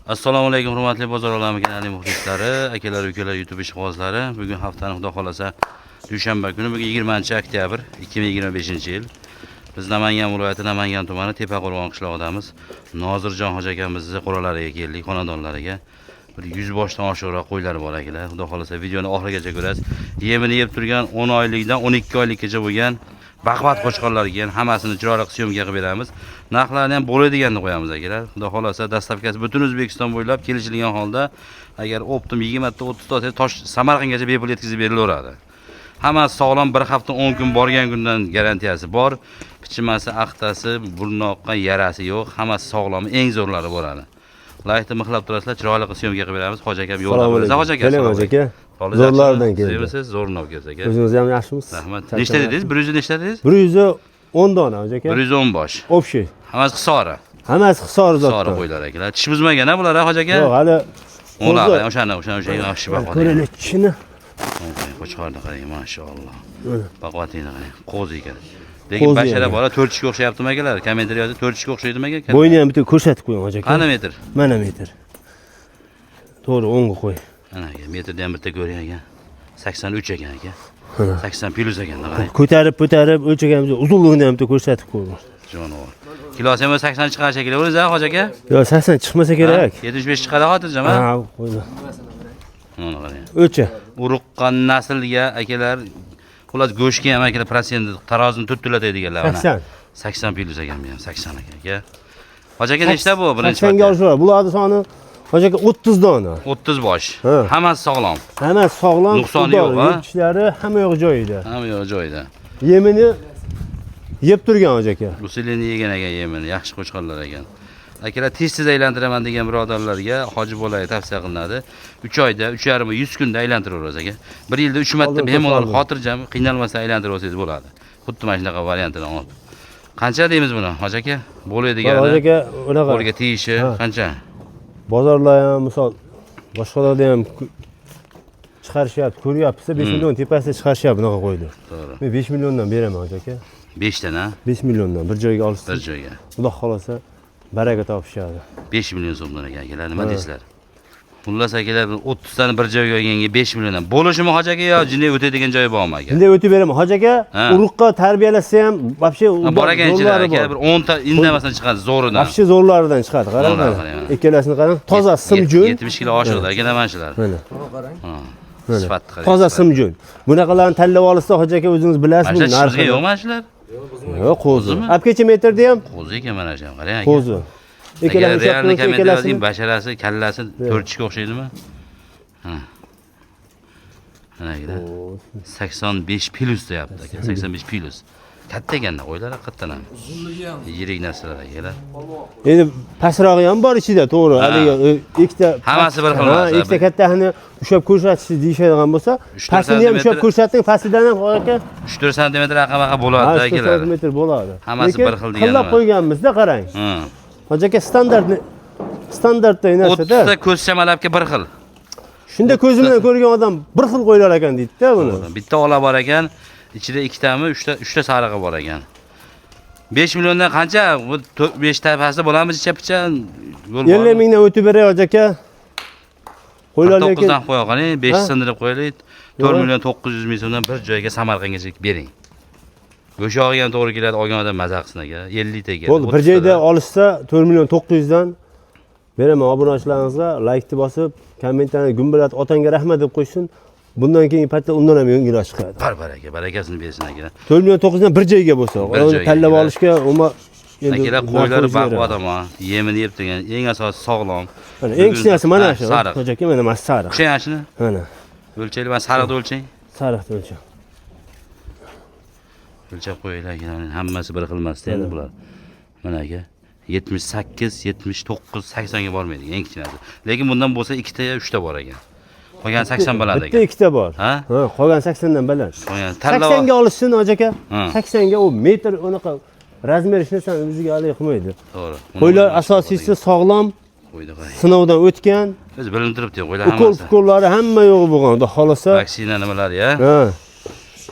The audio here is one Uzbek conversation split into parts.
Assalomu alaykum, hurmatli Bozor olami kanali muxlislari, akalar, ukalar, YouTube ishqibozlari. Bugun haftani, xudo xolasa, dushanba kuni, bugun 20 oktyabr 2025-yil. Biz Namangan viloyati, Namangan tumani, Tepaqo'rg'on qishlog'idamiz. Nozirjon hoji akamizni qo'ralariga keldik, xonadonlariga. Bir 100 boshdan oshiqroq qo'ylar bor, akalar. Xudo xolasa, videoni oxirigacha ko'rasiz. Yemini yeb turgan 10 oylikdan 12 oylikgacha bo'lgan baquvvat qo'chqorlar kelgan, hammasini chiroyli съёмка qilib beramiz. Narxlarini ham bo'ladiganini qo'yamiz, akalar. Xudo xolasa, доставка si butun O'zbekiston bo'ylab kelishilgan holda, agar оптом 20 ta, 30 ta olsangiz, Tosh Samarqandgacha bepul yetkazib berilaveradi. Hammasi sog'lom, bir hafta 10 kun borgan kundan garantiyasi bor. Pichimasi, axtasi, burni oqqan yarasi yo'q. Hammasi sog'lom, eng zo'rlari bo'ladi. Laykni mixlab turasizlar, chiroyli qilib съёмка qilib beramiz. Hoji akam yo'lda Assalomu bo'lsa, alaykum. Hoji aka. Keling, Assalomu hoji aka. alaykum. Zo'rlaridan keldi. Keldi. Zo'rini olib kelsa, aka. O'zingiz ham yaxshimisiz? Rahmat. Nechta dedingiz? 100 nechta dedingiz? 110 dona, hoji aka. 110 bosh. Общий. Hammasi hisori. Hammasi hisor Hisori zotdan. qo'ylar, akalar. Tish buzmagan ha bular, ha, hoji aka? Yo'q, hali Ular qo'zi. O'shani yaxshi baquvvat. Ko'raylik tishini. Qo'chqorni qarang, mashalloh. Mana. Baquvvatini qarang, qo'zi ekan. Lekin Qo'zi bashara ekan. bola to'rt tishga o'xshayaptimi, akalar? Kommentariy yozing, to'rt tishga o'xshaydimi, aka? Bo'yni ham bitta ko'rsatib qo'ying, hoji aka. Qani metr? Mana metr. To'g'ri, o'ngga qo'y. Mana aka, metrda ham bitta ko'ring, aka. 83 ekan, aka. Mana. 80 плюс ekan, qarang. Ko'tarib, ko'tarib o'lchaganimizda uzunligini ham bitta ko'rsatib qo'ying. Jonivor. Kilosi ham 80 chiqar shekilli, o'zi, ha, hoji aka? Yo'q, 80 chiqmasa kerak. 75 chiqadi xotirjam, ha? Ha, qo'ydi. Mana qarang. O'lcha. Uruqqan naslga, akalar, xullas, go'shtga ham, akalar, процент tarozini to'rttilatadiganlar mana. 80. 80 плюс ekan bu ham, 80 ekan, aka. Hoji aka, nechta bu birinchi? 80 ga oshiradi. Bularning soni, hoji aka, 30 dona. 30 bosh. Ha. Hammasi sog'lom. Hammasi sog'lom, Nuqsoni yo'q, ha? Tishlari hamma yo'q joyida. Hamma yo'q joyida. Yemini yeb turgan, hoji aka. Usilini yegan ekan yemini, yaxshi qo'chqorlar ekan. Akalar, tez tez aylantiraman degan birodarlarga hoji bolaga tavsiya qilinadi. 3 oyda, 3,5, 100 kunda aylantiraverasiz, aka. Bir yilda 3 marta Oldin bemalol ko'p. xotirjam, qiynalmasdan aylantirib olsangiz bo'ladi. Xuddi mana shunaqa variantini olib. Qancha deymiz buni, hoji aka? Bo'ladigan. Hoji aka, unaqa Qo'lga tegishi Ha. qancha? Bozorlar ham, misol, boshqalarda ham chiqarishyapti, ko'ryapsiz, 5 million tepasida chiqarishyapti bunaqa qo'yni. To'g'ri. Men 5 milliondan beraman, hoji aka. 5 dan, ha? 5 milliondan bir joyga olishsin. Bir joyga. Xudo xohlasa, baraka topishadi. 5 million so'mdan ekan, akalar, nima deysizlar? Xullas, akalar, 30 tani bir joyga olganga 5 milliondan. Bo'lishimi, hoji aka, yo jinday o'tadigan joyi bormi, aka? Bunday o'tib beraman, hoji aka, urug'qa tarbiyalasa ham вообще Ha, bor ekan ichida, zo'rlari aka, bor. bir 10 ta indamasdan chiqadi zo'ridan. Вообще zo'rlaridan chiqadi, qarang. Zo'rlari Mana. qarang, mana. Ikkalasini qarang, toza simjun. 70 kilo oshiqdi aka mana shular. Mana. Ha. Mana. Sifatni qarang. Toza sifat. simjun. Bunaqalarni tanlab olsa, hoji aka, o'zingiz bilasiz Mana bu shu tishimizga narxini. yo'q mana shular. Yo'q, qo'zi. Qo'zimi? Olib kecha metrda ham Qo'zi ekan mana shu ham, qarang, aka. qo'zi. Agar Ikkalasini ushlab реальный tursa, kommentariy yozing, ikkalasini basharasi, kallasi to'rt tishga o'xshaydimi? Ha. Mana, akalar. 85 плюс deyapti, aka. 85 плюс. Katta ekanda qo'ylar haqiqatdan ham. Uzunligi ham. Yirik narsalar, akalar. Endi pastrog'i ham bor ichida, to'g'ri. Ha. Haligi ikkita Hammasi bir xil Ha, emas, ikkita kattasini ushlab ko'rsatishni deyishadigan bo'lsa, 3-4 pastini ham ushlab santimetr. ko'rsating, pastidan ham, hoji aka. 3-4 santimetr aqamaqa Ha, bo'ladi, 3 akalar. santimetr bo'ladi. Hammasi Lekin bir xil degani xillab nima? qo'yganmizda, qarang. Ha. Hoji aka, standartda narsada. 30 ta ko'z chamalabga bir xil. Shunda ko'zi bilan ko'rgan odam bir xil qo'ylar ekan deydi-da buni. Bitta ola bor ekan, ichida ikkitami, uchta sarig'i bor ekan. 5 milliondan qancha? Bu 5 ta pastda bo'ladimi picha? Yo'l 50 bormi? mingdan o'tib beray, hoji aka. Qo'ylar lekin 9 dan qo'ya qoling, 5 Ha? sindirib qo'yaylik. 4 Yo'q. million 900 ming so'mdan bir joyga Samarqandgacha bering. Go'shog'iga ham to'g'ri keladi, olgan odam maza qilsin, aka. 50 ta keladi. Bo'ldi, bir joyda olishsa 4 million 900 dan beraman. Obunachilarimizga laykni bosib, kommentlarni gumburlatib, otangga rahmat deb qo'ysin. Bundan keyingi paytda undan ham yengilroq chiqadi. Bar aka, barakasini bersin, aka. 4 million 900 dan bir joyga bo'lsa, Bir uni joyga, tanlab akalar. olishga umuman endi Akalar, narxi qo'ylari o'ziga baquvvat yarashadi. ammo yemini yeb turgan, eng asosisi sog'lom. Mana eng kichkinasi mana Ha, shu. Sariq. Hoji aka, mana sariq. O'xshang shuni. Mana O'lchaylik, mana sariqni o'lchang. sariqni o'lchang. O'lchab qo'yinglar, akalar, hammasi bir xil emasda endi bular. Mana, aka, 78, 79, 80 ga bormaydi eng kichkinasi. Lekin bundan bo'lsa ikkita yo uchta bor ekan. Qolgan 80 baland Bitta ekan. ikkita bor. Ha? Ha, qolgan 80 dan baland. Qolgan tanlab 80 ga olishsin, hoji aka. Ha. 80 ga u metr unaqa размер hech narsani o'ziga haligi qilmaydi. To'g'ri. Qo'ylar asosiysi sog'lom, Qo'ydi, qarang. sinovdan o'tgan, O'zi bilinib turibdi qo'ylar ukol hammasi. pukollari hamma yo'g'i bo'lgan. Xudo xohlasa. Vaksina nimalari ya. Ha.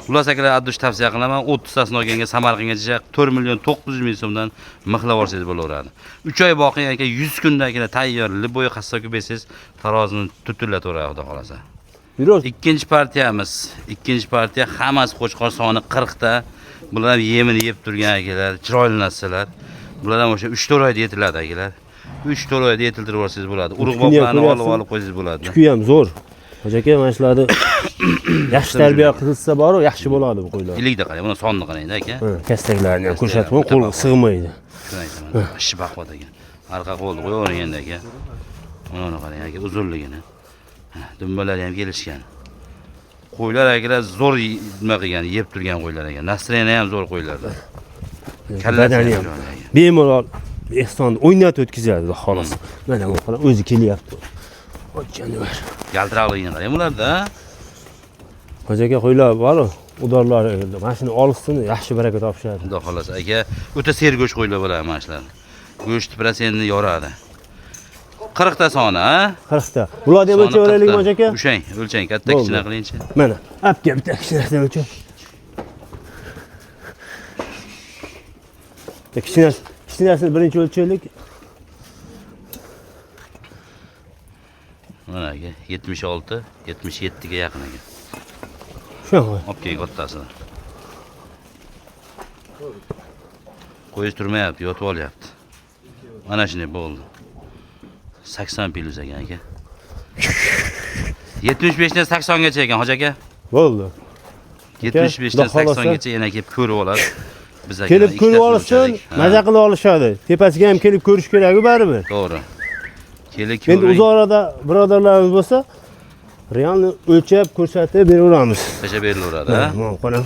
Xullas akalar, addush tavsiya qilaman. 30 tasini olganga Samarqandgacha 4 million 900 ming so'mdan mixlab olsangiz bo'laveradi. 3 oy boqing aka, 100 kunda akalar tayyor, liboy qassobga bersangiz tarozini tutilataveradi xudo xolasa. Yuraver. Ikkinchi partiyamiz. Ikkinchi partiya hammasi qo'chqor, soni 40 ta. Bular ham yemini yeb turgan akalar, chiroyli narsalar. Bular ham o'sha 3-4 oyda yetiladi akalar. 3-4 oyda yetiltirib olsangiz bo'ladi. Urug' Tukini ham boblarni olib ko'ryapsiz. olib qo'ysangiz bo'ladi. Tuki ham zo'r. Hoji aka, mana shularni yaxshi tarbiya qilsa boru, yaxshi bo'ladi bu qo'ylar. Ilikda qarang, buni sonni qarang aka. Ha, kastaklarni ham ko'rsatib O'ta qo'l baquvvat. sig'maydi. Shuni aytaman. Ishi baquvvat ekan. Arqa qo'lni qo'yavering endi aka. Mana qarang aka, uzunligini. Ha, dumbalari ham kelishgan. Qo'ylar akalar zo'r nima qilgan, yeb turgan qo'ylar ekan. Nasreni ham zo'r qo'ylarda. Kallasi Badani ham ham chiroyli aka. bemalol ehsonni o'ynatib o'tkazadi, xudo xohlasa. Mana bu qarang, o'zi kelyapti. Ochganivar. Yaltiroqligini qarang bularda. Hoji aka, qo'ylar bor-u, udorlari mana shuni olsin, yaxshi baraka topishadi. Xudo xohlasa aka, o'ta sergo'sht qo'ylar bo'ladi mana shular. Go'sht protsentini yoradi. 40 ta soni, ha? 40 ta. Bularni ham Soni o'lchaveraylikmi 40 ta. hoji aka? O'lchang, o'lchang, katta Bo'ldi. kichkina qilingchi. Mana, apga bitta kichkinasidan o'lchab. Bitta kichkinasi, kichkinasini birinchi o'lchaylik. Mana aka, 76, 77 ga yaqin aka. Shu qo'y. Olib keling kattasini. Qo'yish turmayapti, yotib olyapti. Mana shunday bo'ldi. 80 plus ekan aka. 75 dan 80 gacha ekan hoji aka. Bo'ldi. 75 dan Xudo xohlasa. 80 gacha yana kelib ko'rib oladi. Biz aka Kelib ko'rib ikkitasini olsin, o'lchadik. Ha, maza qilib olishadi. Tepasiga ham kelib ko'rish kerak-ku baribir. To'g'ri. Kelib Endi ko'ring. uzoq orada birodarlarimiz bo'lsa, realni o'lchab ko'rsatib beraveramiz. Tashlab berilaveradi, ha? Mana qarang.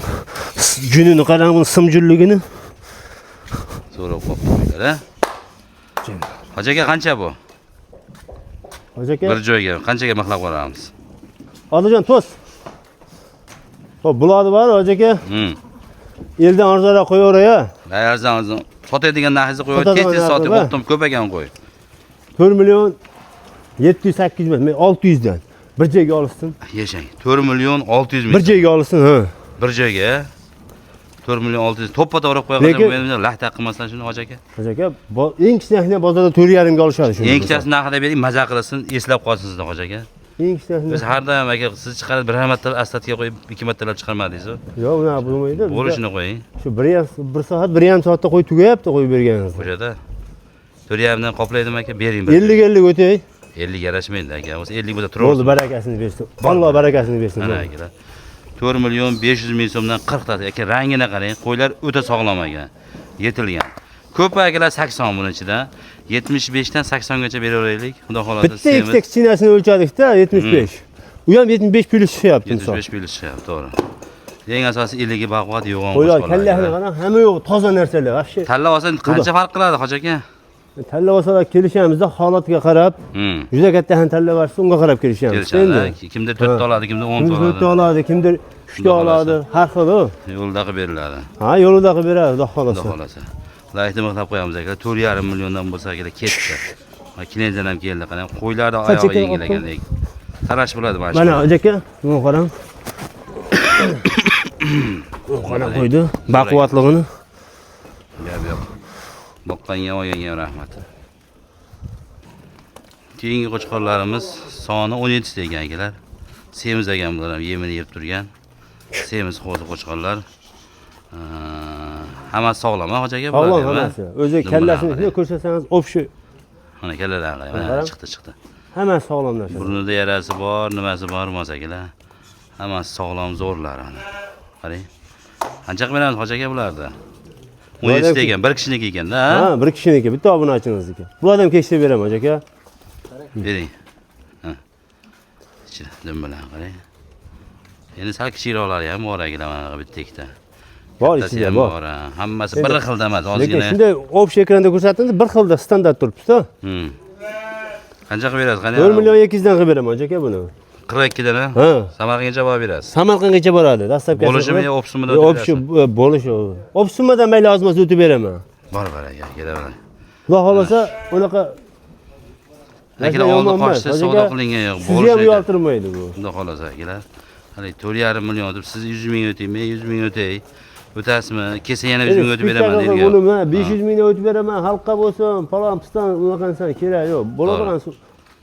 Junini qarang, buni simjunligini. So'rab qolib qo'ydilar, ha? Hoji aka qancha bu? Hoji aka, Bir joyga qanchaga mixlab qo'yamiz? Odajon to's. Xo'p, bularni bor hoji aka, eldan arzonroq qo'yaveray-a. Arzon arzon. Sotadigan narxingizni qo'yib, Sotadigan tez-tez narxi sotib, bor. o'tdim ko'p ekan qo'y. 4 million 708 ming, 600 dan. Bir joyga olsin. Yashang. 4 million 600 ming. Bir joyga olsin, ha. Bir joyga 4 million 600 to'ppa to'g'ri qo'ya Lekin- qolsa, lahta qilmasdan shuni hoji aka. Hoji aka, eng kichkinasini bozorda 4,5 ga olishadi shuni. Eng kichkinasi narxida bering, maza qilsin, eslab qolsin sizni hoji aka. Eng kichkinasini. Biz har doim aka siz chiqarib bir marta astatga qo'yib, ikki martalab chiqarmadingiz-ku. Yo'q, unaqa bo'lmaydi. Bizda Bo'lishini qo'ying. Shu 1,5 soat, 1,5 soatda qo'y tugayapti qo'yib berganingiz. O'shada 4,5 dan qoplaydimi aka, bering bir. 50 50 o'tay. 50 yarashmaydi aka. Bo'lsa 50 bo'lsa Bo'ldi, turaversin. barakasini bersin. Alloh barakasini bersin. Mana akalar. 4 million 500 ming so'mdan 40 ta aka, rangini qarang, qo'ylar o'ta sog'lom ekan. Yetilgan. Ko'p akalar 80 buni ichida. 75 dan 80 gacha beraveraylik. Xudo xolasa. Bitta ikkita kichkinasini o'lchadikda 75. U ham 75 plyus chiqyapti misol. 75 plyus chiqyapti, to'g'ri. Eng asosiy iligi baquvvat yo'g'on Qo'ylar qo'chqorlar kallasini akalar. qarang, hamma yo'q toza narsalar. Вообще Tanlab olsa qancha farq qiladi hoji aka? Tanlab olsalar kelishamizda holatga qarab, juda katta ham tanlab olsa unga qarab kelishamiz. Kelishadi. Kimdir 4 ta oladi, kimdir 10 ta Kimdir 4 ta oladi. oladi, kimdir 3 ta Xudo oladi, har xil u. Yo'lda qilib beriladi. Ha, yo'lida qilib beradi, xudo Xudo xohlasa. xolasa. Laykni mixlab qo'yamiz akalar. 4,5 milliondan bo'lsa akalar ketdi. Ha, klientlar ham keldi, qarang. Qo'ylarni Qancha oyog'i keyin yengil olib ekan lekin. Tarash bo'ladi mana shu. Mana hoji aka, buni qarang. Buni qarang qo'ydi, baquvvatligini. Gap yo'q. Boqqanga olganga ham rahmat. Keyingi qo'chqorlarimiz soni 17 ta ekan akalar. Semiz ekan bular ham, yemini yeb turgan. Semiz qo'zi qo'chqorlar. Hammasi sog'lom, ha hoji aka bular Sog'lom ham, ha? hammasi. O'zi Dumbalar kallasini qarang. shunday ko'rsatsangiz, общий Mana kallalar qarang, mana Qarang. chiqdi, chiqdi. hammasi sog'lom narsa. Burnida yarasi bor, nimasi bor, akalar. Hammasi sog'lom, zo'rlar mana. Qarang. Qancha qilib beramiz hoji aka bularni? 17 ta ekan, bir kishiniki ekanda, ha? Ha, bir kishiniki, bitta obunachimizniki. Bulardan ham kechsa beraman hoji aka. Bering. Ha. Ichida dum bilan qarang. Endi sal kichikroqlari ham bor akalar, mana bitta ikkita. Bor Kattasi ichida ham bor. bor, ha. Hammasi Endi- bir xilda emas, Lekin ozgina. shunday общий ekranda ko'rsatildi, bir xilda standart turibdi-da. Qancha qilib berasiz? Qani? 4 million 200 dan qilib beraman hoji aka buni. 42 dan, ha? Ha. Samarqandgacha borib berasiz. Samarqandgacha boradi, dastlabki. Bo'lishimi yo obsumida Yo'q, o'tib общий bo'lishi. Obsumadan mayli ozmas o'tib beraman. Bor bor aka, kelaver. Xudo xolasa unaqa Akalar oldi yomon emas. qochdi, Hoji savdo aka, qilingan yo'q. Sizni ham uyaltirmaydi bu. Xudo xolasa akalar. Haligi 4,5 million deb siz 100 ming o'ting, men 100 ming o'tay. O'tasizmi? Kelsa yana 100 ming o'tib beraman deydi. Buni men 500 mingdan o'tib beraman, xalqqa bo'lsin, falon piston unaqa narsa kerak yo'q. Bo'ladigan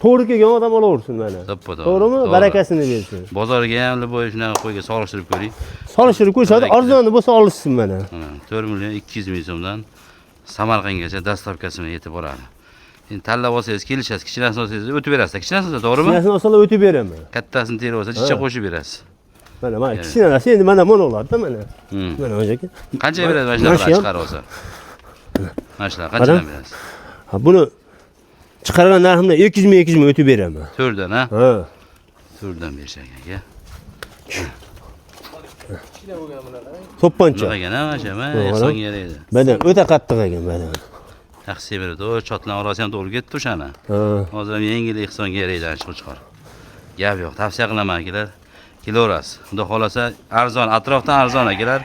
to'g'ri kelgan odam olaversin mana. To'ppa-to'g'ri. To'g'rimi? To'g'ri. Barakasini bersin. Bozorga ham liboy shunaqa qo'yga solishtirib ko'ring. Solishtirib ko'rishadi, arzoni bo'lsa olishsin mana. Mana 4 million 200 ming so'mdan Samarqandgacha dastavkasi bilan yetib boradi. Endi tanlab olsangiz kelishasiz, kichkinasini olsangiz o'tib berasiz. Kichkinasini olsa to'g'rimi? Kichkinasini olsalar o'tib beraman. Kattasini terib olsa chicha qo'shib berasiz. Mana mana kichkinasi endi mana mana oladi-da mana. Mana hoji aka. Qancha beradi mana Mana shunaqa shu ham. chiqarib olsa? Mana shular qanchadan berasiz? Ha, buni chiqargan narximdan 200 ming 200 ming o'tib beraman. 4dan ha? Ha. 4dan berishar aka. To'pponcha. Bunaqa ekan ha, mana shu ham, ha, To'g'ri. ehsonga yaraydi. Badan o'ta qattiq ekan badan. Yaxshi semiradi. O chotlan orasi ham to'g'ri ketdi o'shani. Ha. Hozir ham yengil ehsonga yaraydi ana shu qo'chqor. Gap yo'q, tavsiya qilaman akalar. Kelaverasiz. Xudo xolasa arzon, atrofdan arzon akalar.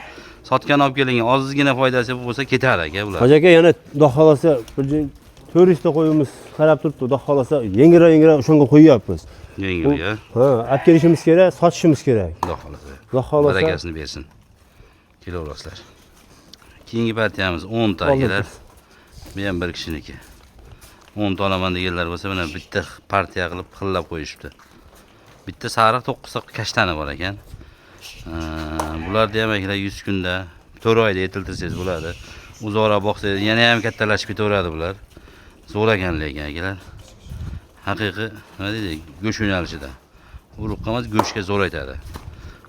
Sotgan olib kelingan ozgina foydasi bo'lsa ketadi aka bular. Hoji aka yana xudo xolasa bir 400 ta qo'yimiz qarab turibdi. Xudo xolasa yengilroq yengilroq o'shanga qo'yyapmiz. Yengil ya. Ha, olib kelishimiz kerak, sotishimiz kerak. Xudo xolasa. Xudo xolasa Barakasini bersin. Kelaverasizlar. Keyingi partiyamiz 10 ta akalar. Bu ham bir kishiniki. 10 ta olaman deganlar bo'lsa, mana bitta partiya qilib xillab qo'yishibdi. Bitta sariq, 9 ta kashtani bor ekan. Bularni ham akalar 100 kunda, 4 oyda yetiltirsangiz bo'ladi. Uzoqroq boqsangiz yana ham kattalashib ketaveradi bular. Zo'r ekan lekin akalar. Haqiqiy, nima deydi, go'sht yo'nalishida. Urug'qa emas, go'shtga zo'r aytadi.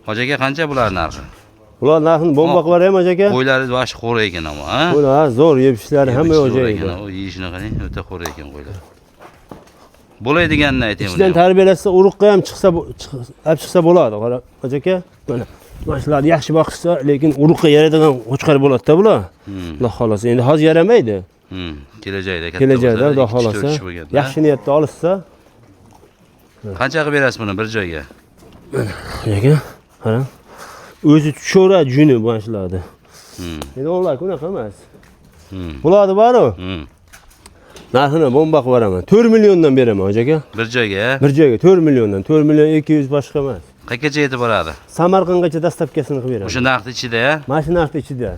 Hoji aka qancha bular narxi? Bular narxini bomba qilib yuboraymi hoji aka? Qo'ylari vash xo'ra ekan ammo, ha? Bular zo'r yeb ishlari hamma Zo'r joyida. ekan, o yeyishini qarang, o'ta xo'ra ekan qo'ylar. Bo'lay deganini ayting Ichidan buni. tarbiyalashsa urug'qa ham chiqsa olib chiqsa bo'ladi. Qara hoji aka. Mana mana shularni yaxshi boqishsa, lekin urug'qa yaraydigan qo'chqor bo'ladi-da bular. Xudo xolasa. Endi hozir yaramaydi. Kelajakda katta Kelajakda bo'lsa, Xudo ikki, to'rt xolasa kishi bo'lganda. yaxshi niyatda olishsa, Qancha qilib berasiz buni bir joyga? hoji aka, qarang. O'zi tushaveradi juni mana shularni. Endi ular unaqa emas. Bularni bor-ku. Narxini bomba qilib yuboraman. 4 milliondan beraman hoji aka. Bir joyga, Bir joyga 4 milliondan, 4 million 200 boshqa emas. qayergacha yetib boradi? Samarqandgacha dastavkasini qilib beraman. O'sha narxni ichida, ya? Mana shu narxni ichida.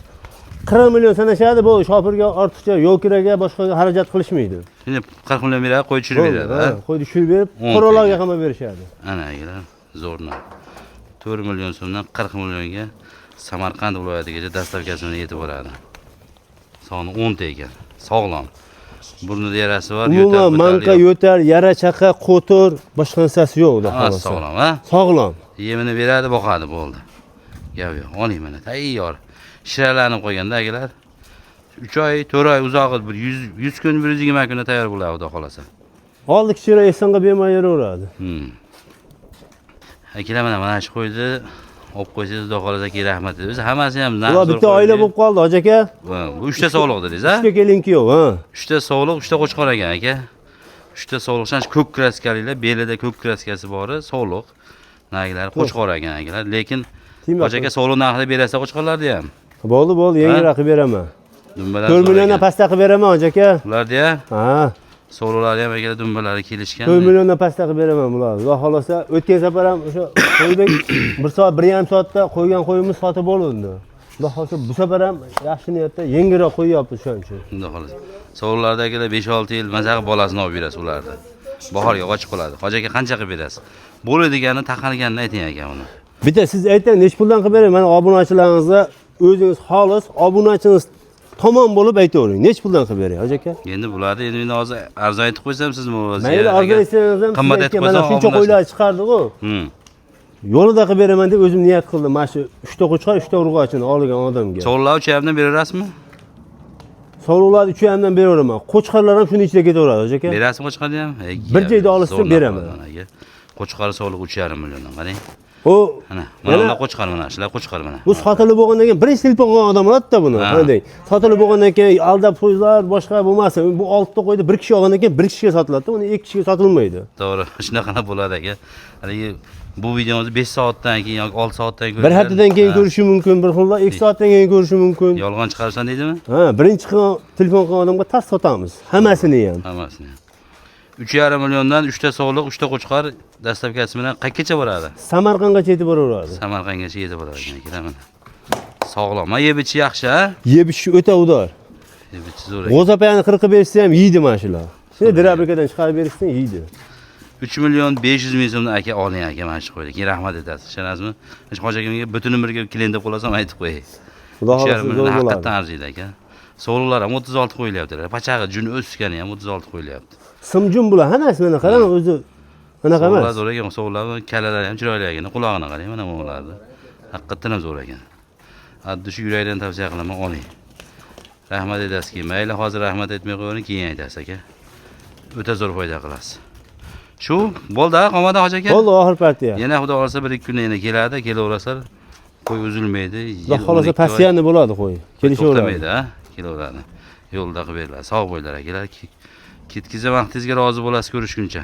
40 million sanashadi, bu shofirga ortiqcha yo'l kiraga boshqaga xarajat qilishmaydi. Shuni 40 million beradi, qo'y tushirib beradi, Ha, ha? qo'y tushirib berib, O'n qo'rolarga tanga. ham berishadi. Ana akalar, zo'r narx. 4 million so'mdan 40 millionga Samarqand viloyatigacha dastavkasi bilan yetib boradi. Soni 10 ta ekan. Sog'lom. Burnida yarasi bor, yo'tal, Umuman manqa, yo'q. yo'tal, yara chaqa, qo'tir, boshqa narsasi yo'q, xudo Hammasi xohlasa. sog'lom, ha? Sog'lom. Yemini beradi, boqadi, bo'ldi. Gap yo'q. Oling mana, tayyor. Shiralanib qo'yganda akalar. 3 oy, 4 oy uzog'i bir 100 kun, 120 kunda tayyor bo'ladi, xudo xolasa. Oldi kichikroq ehsonga bemalol yuraveradi. Akalar mana shu qo'yni olib qo'ysangiz, xudo xolasa keyin rahmat deydi. O'zi hammasi ham narx Bular zo'r bitta oila qo'yildi. bo'lib qoldi, hoji aka. Ha, bu 3 ta sog'liq dedingiz, ha? Uchta kelin kuyov, ha. 3 ta sog'liq, 3 ta qo'chqor ekan aka. 3 ta sog'liq, shu ko'k kraskalilar, belida ko'k kraskasi bori sog'liq. Nagilari qo'chqor ekan akalar, lekin Tiymoq. hoji aka sog'liq narxida berasiz qo'chqorlarni ham. Bo'ldi, bo'ldi, yengilroq qilib beraman. Dumbalar 4 zo'r milliondan ekan. pastda qilib beraman, hoji aka. Ularni ham Ha. sog'liqlari ham akalar dumbalari kelishgan. 4 milliondan pastda qilib beraman bularni. Xudo xolasa, o'tgan safar ham o'sha qo'ydik, 1 soat, 1,5 soatda qo'ygan qo'yimiz sotib bo'lindi. Xudo xolasa bu safar ham yaxshi niyatda yengilroq qo'yyapmiz shuning uchun. Xudo xolasa. Sog'liqlarda akalar 5-6 yil maza qilib bolasini olib berasiz ularni. Bahorga qochib qoladi. Hoji aka qancha qilib berasiz? Bo'ladiganini, taqalganini ayting aka uni. Bitta siz ayting, necha puldan qilib beray? Mana obunachilaringizga o'zingiz xolis obunachingiz tomon bo'lib aytavering. Necha puldan qilib beray, hoji aka? Endi bularni endi men hozir arzon aytib qo'ysam siz nima bo'lasiz? Mayli, arzon aytsangiz ham qimmat siz aytib aytgan, mana qo'ysam shuncha obunachi- qo'ylar chiqardi-ku. Yo'lida qilib beraman deb o'zim niyat qildim. Mana shu 3 ta qo'chqor, 3 ta urg'ochini olgan odamga. Sog'liqlar 3,5dan beraverasizmi? Sovruqlarni 3,5dan beraveraman. Qo'chqorlar ham shuni ichida ketaveradi, hoji aka. Berasizmi qo'chqorni ham? Bir joyda olishsa beraman. Qo'chqor sog'liq 3,5 milliondan qarang. O Ana, mana ular qo'chqor mana, shular qo'chqor mana. Bu sotilib bo'lgandan keyin birinchi telefon qilgan odam oladi-da buni. Qanday? Sotilib bo'lgandan keyin aldab qo'ylar, boshqa bo'lmasin. Bu 6 ta qo'ydi, bir kishi olgandan keyin bir kishiga sotiladi-da, uni ikki kishiga sotilmaydi. To'g'ri, shunaqa bo'ladi aka. Haligi bu videomizni 5 soatdan keyin yoki 6 soatdan keyin Bir haftadan keyin ko'rishi mumkin, bir xilda 2 soatdan keyin ko'rishi mumkin. Yolg'on chiqarsan deydimi? Ha, birinchi qilgan telefon qilgan odamga tas sotamiz. Hammasini ham. Hammasini. 3,5 milliondan 3 ta sog'liq, 3 ta qo'chqor dastlabkasi bilan qayergacha boradi? Samarqandgacha yetib boraveradi. Samarqandgacha yetib boradi ekan akalar mana. Sog'lom. Ha, yeb ichi yaxshi, ha? Yeb ichishi o'ta udor. Yeb ichi zo'r ekan. G'o'zapayani qirqib bersa ham yeydi mana shular. Shuni dirabrikadan chiqarib berishsin yeydi. 3 million 500 ming so'mdan aka oling aka mana shu qo'yni. Keyin rahmat etasiz. Ishonasizmi? Shu hoji akamga butuni birga klient deb qo'lasam aytib qo'yay. Xudo 3,5 xohlasa million zo'r bo'ladi. haqiqatdan arziydi aka. Sog'liqlar ham 36 qo'yilyapti. Pachag'i juni o'sgani ham 36 qo'yilyapti. Simjun bular hammasi mana qarang o'zi anaqa Sog'liqlar emas. zo'r ekan, sog'liqlar kalalari ham chiroyli ekan, qulog'ini qarang mana bularni. Haqiqatdan ham zo'r ekan. Addi shu yurakdan tavsiya qilaman, oling. Rahmat etasiz keyin. Mayli hozir rahmat aytmay qo'yavering, keyin aytasiz aka. O'ta zo'r foyda qilasiz. Shu bo'ldi, ha, qolmadi hoji aka. Bo'ldi oxir partiya. Yana xudo xohlasa 1-2 kunda yana keladi, kelaverasizlar. Qo'y uzilmaydi. Xudo xohlasa постоянно bo'ladi qo'y. Kelishaveradi. To'xtamaydi, ha? Kelaveradi. Yo'lda qilib beriladi. Sog' bo'linglar akalar. Ketkiza vaqtingizga rozi bo'lasiz ko'rishguncha.